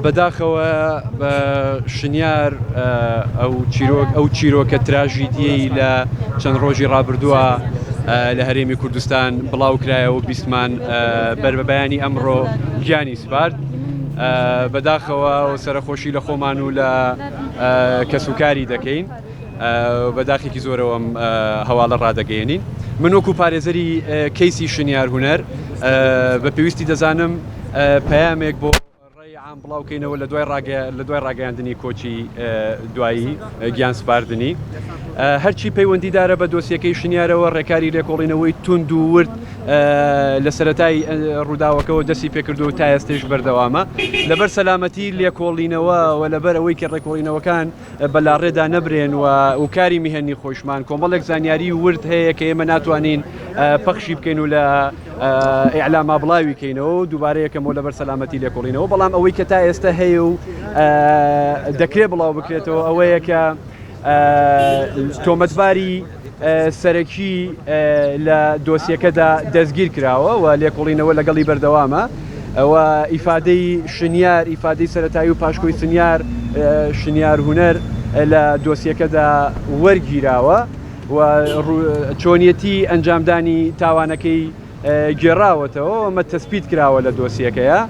بەداخەوە بە شنیار ئەو چیرۆک ئەو چیرۆکە تراژیدیەی لە چەند ڕۆژی ڕابردووە لە هەرێمی کوردستان بڵاو کرایەوە بیستمان بەر بە بەیانی ئەمڕۆ گیانی سپارد. بەداخەوە و سەرەخۆشی لە خۆمان و لە کەسوکاری دەکەین. بە داخێکی زۆرەوە ئەم هەواڵە ڕادەگەیەنین. من وەکو پارێزەری کەیسی شنیار هونەر بە پێویستی دەزانم پەیامێک بۆ ڕای عام بڵاو کەینەوە لە دوای لە دوای ڕاگەیاندنی کۆچی دوایی گیان سپاردنی. هەرچی پەیوەندیدارە بە دۆسیەکەی شنیارەوە ڕێکاری لێکۆڵینەوەی توند و ورد لە سەرەتای ڕووداوەکەوە دەستی پێکردو تا ئێستەیش بەردەوامە. لەبەر سەلامەتی لێکۆڵینەوە و لەبەر ئەوەی کە ڕێکۆڵینەوەکان بە لاڕێدا نەبرێن و و کاری میهەنی خۆشمان کۆمەڵێک زانیاری ورد هەیە کە ئێمە ناتوانین پەخشی بکەین و لە ئیعلاما بڵاوی کەینەوە و دووبارە یەکەمەوە لەبەر سەلامەتی لێکۆڵینەوە بەڵام ئەوەی کە تا ئێستا هەیە و دەکرێت بڵاو بکرێتەوە ئەوەیە کە تۆمەتباری سەرەکی لە دۆسیەکەدا دەستگیر کراوە و لێکۆڵینەوە لەگەڵی بەردەوامە و ئیفادەی شنیار ئیفادەی سەتایی و پاشکۆی سنیار شنیار هونەر لە دۆسیەکەدا وەرگیراوە و چۆنیەتی ئەنجامدانی تاوانەکەی گێڕاوەتەوە ئەمە تەسپیت کراوە لە دۆسیەکەیە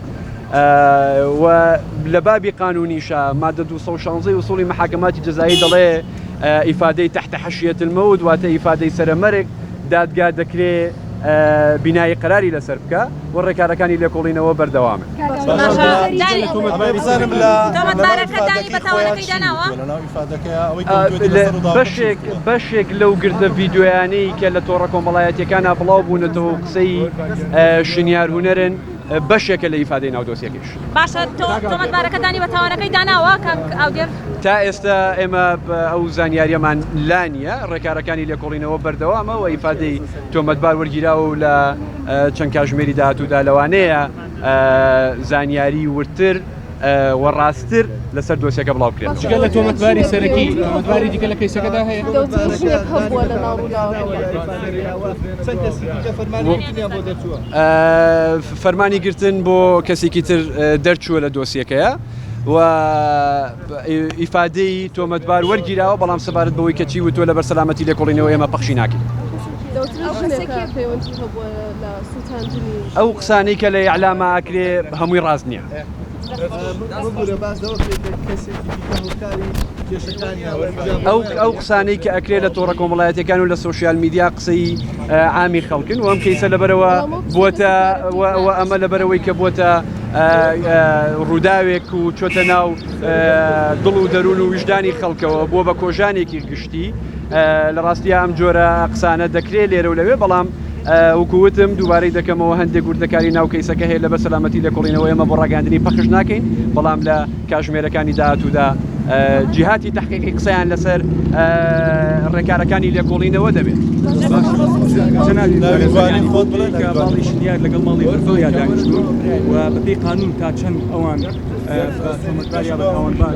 و لە بابی قانونیشا مادە 216 ئوسوڵی محاکماتی جەزایی دەڵێ ئیفادەی تحت حشیە الموت واتە ئیفادەی سەرەمەرگ دادگا دەکرێ بینایی قەراری لەسەر بکە و ڕێکارەکانی لێکۆڵینەوە بەردەوامن. بەشێک بەشێک لەو گرتە ڤیدیۆیانەی کە لە تۆڕە کۆمەڵایەتیەکانا بڵاو بوونەتەوە و قسەی شنیار هونەرن بەشێکە لە ئیفادەی ناو دۆسیەکەیش. باشە تۆ تۆمەتبارەکە دانی بە تاوانەکەی داناوە کاک ئاودێر؟ تا ئێستا ئێمە ئەو زانیاریەمان لا نییە، ڕێکارەکانی لێکۆڵینەوە بەردەوامە و ئیفادەی تۆمەتبار وەرگیراوە و لە چەند کاژمێری داهاتوودا لەوانەیە زانیاری وردتر و ڕاستتر لەسەر دۆسیەکە بڵاو بکرێت. جگە لە تۆمەتباری سەرەکی، تۆمەتباری دیکە لە کەیسەکەدا هەیە؟ فەرمانی گرتن بۆ کەسێکی تر دەرچووە لە دۆسیەکەیە و ئیفادەی تۆمەتبار وەرگیراوە، بەڵام سەبارەت بەوەی کە چی وتووە لەبەر سەلامەتی لێکۆڵینەوە ئێمە پەخشی ناکەین. ئەو قسانەی کە لە ئیعلاما ئەکرێ هەمووی ڕاست نییە. ئەو ئەو قسانەی کە ئەکرێ لە تۆڕە کۆمەڵایەتەکان و لە سۆشیال میدیا قسەی عامی خەڵکن و ئەم کەیسە لەبەرەوە بووەتە ئەمە لەبەرەوەی کە بووەتە ڕووداوێک و چۆتە ناو دڵ و دەروون و ویژدانی خەڵکەوە بووە بە کۆژانێکی گشتی لە ڕاستیا ئەم جۆرە قسانە دەکرێت لێرە و لەوێ بەڵام وەکو وتم دووبارەی دەکەمەوە هەندێک وردەکاری ناو کەیسەکە هەیە لەبەر سەلامەتی لێکۆڵینەوە ئێمە بۆ ڕاگەیاندنی پەخش ناکەین بەڵام لە کاژمێرەکانی داهاتوودا جیهاتی تەحقیقی قسەیان لەسەر ڕێکارەکانی لێکۆڵینەوە دەبێت. جەنابی پارێزەرانی خۆت بڵێن کە ماڵی شنیار لەگەڵ ماڵی بەرزۆیا دانیشتوون و بەپێی قانون تا چەند ئەوان بە تۆمەتبار یا بە تاوانبار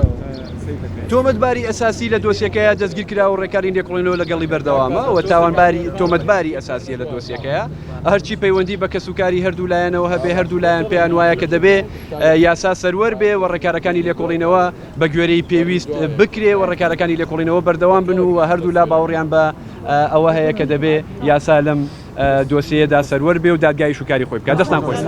تۆمەتباری ئەساسی لە دۆسیەکەیە دەستگیرکراوە و ڕێکاری لێکۆڵینەوە لەگەڵی بەردەوامە و تاوانباری تۆمەتباری ئەساسیە لە دۆسیەکەیە هەرچی پەیوەندی بە کەسوکاری هەردوو لایەنەوە هەبێ هەردوو لایەن پێیان وایە کە دەبێ یاسا سەروەر بێ و ڕێکارەکانی لێکۆڵینەوە بە گوێرەی پێویست بکرێ و ڕێکارەکانی لێکۆڵینەوە بەردەوام بن و هەردوو لا باوەڕیان بە ئەوە هەیە کە دەبێ یاسا لەم دۆسیەیەدا سەروەر بێ و دادگایش و کاری خۆی بکات دەستان خۆش.